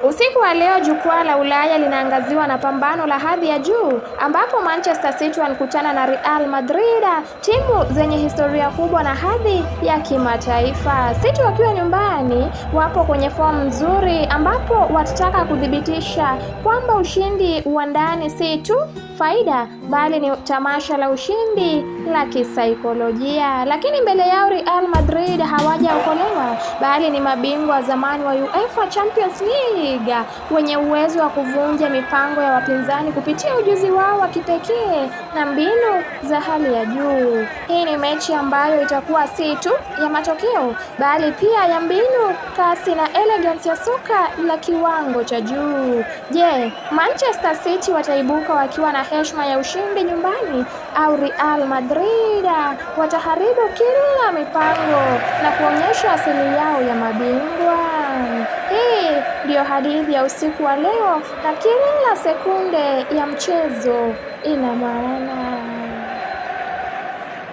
Usiku wa leo jukwaa la Ulaya linaangaziwa na pambano la hadhi ya juu ambapo Manchester City wanakutana na Real Madrid, timu zenye historia kubwa na hadhi ya kimataifa. City wakiwa nyumbani wapo kwenye fomu nzuri ambapo watataka kuthibitisha kwamba ushindi wa ndani si tu faida bali ni tamasha la ushindi la kisaikolojia. Lakini mbele yao Real Madrid hawajaokolewa bali ni mabingwa wa zamani wa UEFA Champions League wenye uwezo wa kuvunja mipango ya wapinzani kupitia ujuzi wao wa kipekee na mbinu za hali ya juu. Hii ni mechi ambayo itakuwa si tu ya matokeo bali pia ya mbinu, kasi na elegance ya soka la kiwango cha juu. Je, Manchester City wataibuka wakiwa na heshima ya ushindi nyumbani au Real Madrid wataharibu kila mipango na kuonyesha asili yao ya mabingwa? Hii ndiyo hadithi ya usiku wa leo na kila sekunde ya mchezo ina maana.